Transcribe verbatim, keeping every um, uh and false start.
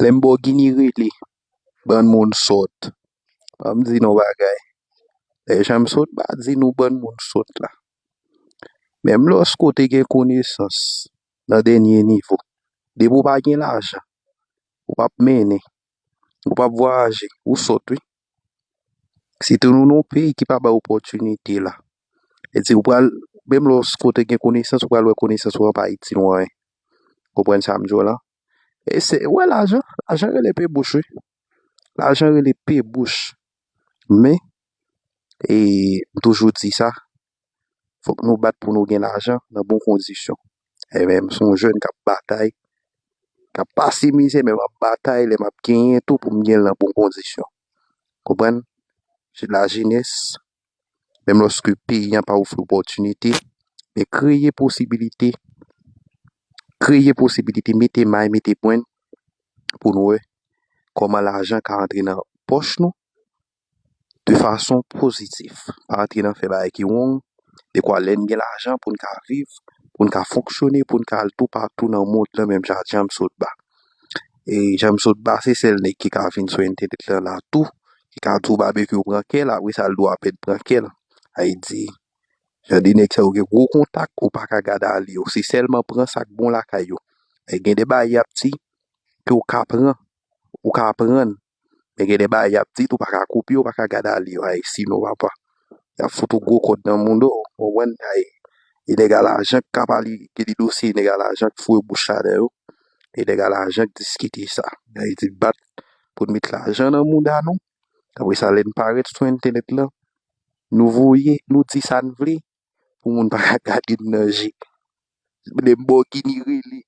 Lè m bò gini rele, bann moun sòt. Ban m di nou bagay. Lè jan m sot ba di nou bann moun sòt la. Menm lòske w te gen konesans nan dènye nivo, depi w pa gen lajan, ou p ap mennen, ou p ap vwayaje, ou sòt wi. Sitou nou nan yon peyi ki pa bay opòtinite la. E di ou pral, menm lòske w te gen konesans, ou pral wè konesans ou an pa itil ou anyen. Konprann sa m di w la? E se, wè lajan, lajan rele pe bouch wi. Lajan rele pe bouch. Men, e, m toujou di sa, fòk nou bat pou nou gen lajan nan bon kondisyon. E men, m se yon jèn k ap batay, k ap pase mizè, men m ap batay, lè m ap genyen tou pou m gen l nan bon kondisyon. Konprann? Se lajenès, menm lòske peyi an pa ofri opòtinite, men kreye posibilite, kreye posibilite, mete may, mete pwen pou nou wè kòman lajan ka antre nan pòch nou de fason pozitif. Pa antre nan fè bagay ki wrong, dekwa lè n gen lajan pou n ka viv, pou n ka fonksyone, pou n ka al toupatou nan mond lan, menm jan jan m sot ba. E jan m sot ba, se sèl nèg ki ka vin sou entènèt lan la tou, ki ka di w babekyou pran kè l, apre sa l di w apèn pran kè l. Sa vle di, jan de nèg sa yo gen gwo kontak, ou pa ka gade ale yo. Se sèlman pran sa k bon lakay yo. E gen de bagay y ap di ke w ka pran, ou ka aprann. Men gen de bagay y ap di tou, ou pa ka kopye, ou pa ka gade ale yo. Ay, sinon, papa, y ap fout ou gwo kòd nan mouda w, ou konprann? Ay, e nèg a lajan k ka pale, gen de dosye nèg a lajan k foure bouch ladan yo. E nèg a lajan k diskite sa. Ay, di bat pou n met lajan nan mouda nou. Apre sa, lè n parèt sou entènèt lan, nou voye, nou di sa n vle, pou moun pa ka gade n nan je. Lè m bò gini rele,